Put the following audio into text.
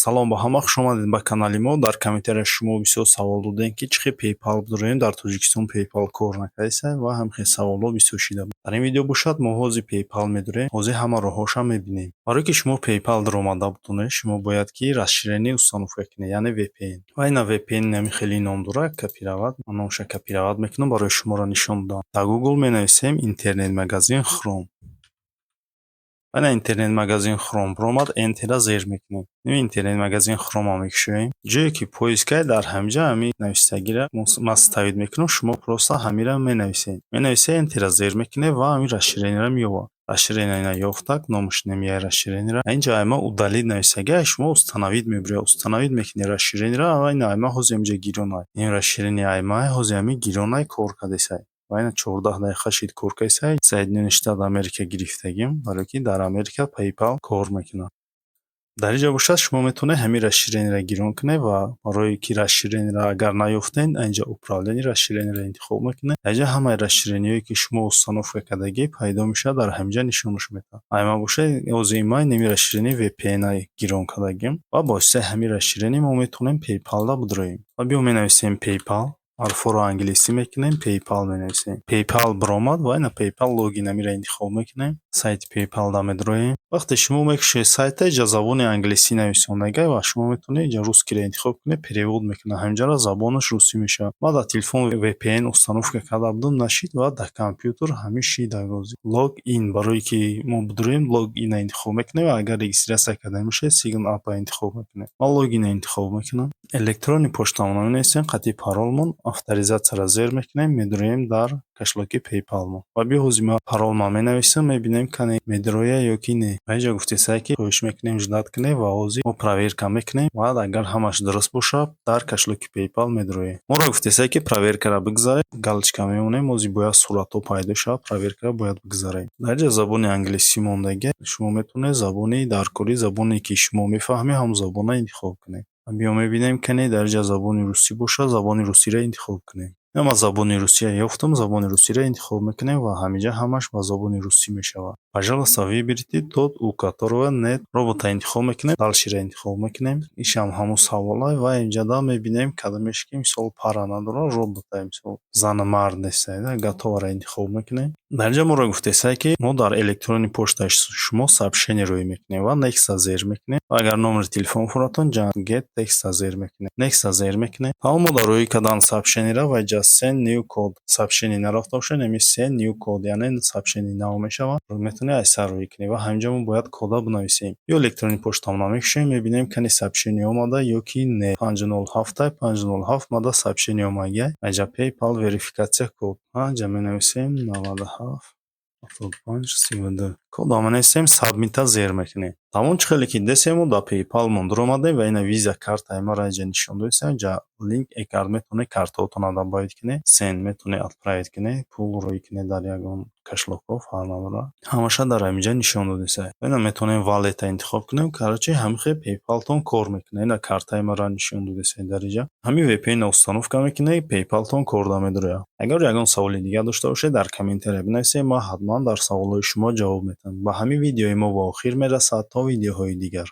Салом ба ҳама, хушомадед ба канали мо. Дар комментария шумо бисёр савол додем, ки чӣ хел PayPal бидорем, дар Тоҷикистон PayPal кор накардааст ва ҳамхел саволҳо бисёр шида буд. Дар ин видео бошад, мо ҳозир PayPal медорем, ҳозир ҳама роҳҳошам мебинем. Барое ки шумо PayPal даромада бутонед, шумо бояд ки расширение установка кунед, яъне VPN. Ва ина VPN ҳамин хеле ном дорад, копировать. Ман номша копировать мекунам, барои шуморо нишон додам. Дар Google менависем интернет-магазин Chrome. Ана интернет-магазин Chrome биромад, Enter-а зер мекунем. Ин интернет-магазин Chrome-а мекушоем. Ҷое ки поиск ай, дар ҳаминҷа ҳамин навистагиро ман ставить мекунам, шумо просто ҳаминро менависед. Менависед, Enter-а зер мекунед ва ҳамин расширение-ро меёбад. Расширение ёфтак, номаш намеяй расширение-ро. Инҷа айма удалить навистагиай, шумо установить мебуред. Установить мекунед расширение-ро ва ина айма ҳозир инҷа гиронай. Ин расширение аймай ҳозир ҳамин гиронай кор кардесай. Ва ина 14 дақиқа шид, кор кардесай. Соединённые Штаты Америка гирифтагим, барое ки дар Америка PayPal кор мекунад. Дар инҷа бошад, шумо метавонед ҳамин расширение-ро гирон кунед ва барое ки расширение-ро агар наёфтед, инҷа управление расширение-ро интихоб мекунед. Дар инҷа ҳамаи расширение-ҳое, ки шумо установка кардагӣ, пайдо мешавад, дар ҳаминҷа нишонаш медиҳад. Айма бошад, ҳозир ма инами расширение VPN-а гирон кардагим ва бо воситаи ҳамин расширение мо метавонем PayPal-ро бидроем. Ва биё менависем PayPal, ҳарфҳоро англисӣ мекунем, PayPal менависем. PayPal биромад ва ина PayPal логин, амиро интихоб мекунем. Сайти PayPal-да медроем. Вақте шумо мекушоед сайта, инҷа забони англисӣ нависондагиай ва шумо метавонед инҷа русский-ро интихоб кунед, перевод мекунад. Ҳаминҷаро забонаш русӣ мешавад. Ман дар телефон VPN установка карда будам, нашид ва дар компютер ҳамин шид ҳозир. Log in, барое ки мо бидроем, log in-а интихоб мекунем ва агар регистрация карда бошед, sign up-а интихоб мекунем. Ман login-а интихоб мекунам. Электронный почтамонро менависем, қатъи паролмон, авторизация-ро зер мекунем, медроем дар кошелёк-и PayPal-мо. Ва биё ҳозир ман паролма менависам, мебинем, кане медрояд ё ки не. Ва инҷа гуфтесае, ки хоҳиш мекунем ждать кунед ва ҳозир мо проверка мекунем. Баъд агар ҳамаш дуруст бошад, дар кошелёк-и PayPal медроем. Моро гуфтесае, ки проверка-ро бигзарем, галочка мемонем, ҳозир бояд суратҳо пайдо шавад, проверка-ро бояд бигзарем. Дар инҷа забони англисӣ мондагиа, шумо метавонед забони даркорӣ, забоне ки шумо мефаҳмед, ҳамон забонро интихоб кунед. Биё мебинем, кане дар инҷа забони русӣ бошад, забони русиро интихоб кунем. Ман забони русия ёфтам, забони русиро интихоб мекунем ва ҳаминҷа ҳамаш ба забони русӣ мешавад. Пожалуйста, выберите тот, у которого нет робота интихоб мекунем, дальше-ро интихоб мекунем. Ишам ҳамон саволай ва инҷада мебинем, кадомеш ки, мисол, пара надорад, робота, мисол, зану мард нестад, готово-ро интихоб мекунем. Дар инҷа моро гуфтесае, ки мо дар электронный почтаи шумо сообщение рӯй мекунем ва next-а зер мекунем. Ва агар номери телефон фуратон, get text-а зер мекунем. Next-а зер мекунем. Тамом, мо дар рӯй кардан сообщение-ро ва инҷа send new code, сообщение нарафта бошад, ҳамин send new code, яъне сообщение нав мешавад. Метавонед аз сар рӯй кунед ва ҳаминҷа мо бояд кода бинависем. Ё электронный почтамонро мекушоем, мебинем, кане сообщение омада ё ки не. 507, 507 мада сообщение омадагиай. Инҷа PayPal верификация код. Инҷа менависем 97 75 32. Кодро менависем, submit-а зер мекунем. Тамом, чӣ хеле ки дидесем, мо дар PayPal мон дуромадем ва ина Visa картаи маро инҷа нишон додистем. Инҷа link e-card, метавонед картаҳотонро добавить кунед, send, метавонед отправить кунед, пул рӯй кунед дар ягон кошелёк-ҳо, фарқ надорад. Ҳамаша дар ҳаминҷа нишон додистем. Ина метавонем wallet-а интихоб кунем. Короче, ҳамин хел PayPal-тон кор мекунад. Ина картаи маро нишон додистем дар инҷа. Ҳамин VPN-ро установка мекунед, PayPal-тон корда медарояд. Агар ягон саволи дигар дошта бошед, дар комментария бинависед, ман ҳатман дар саволҳои шумо ҷавоб медиҳам. Ба ҳамин видеои мо ба охир мерасад. То видеоҳои дигар.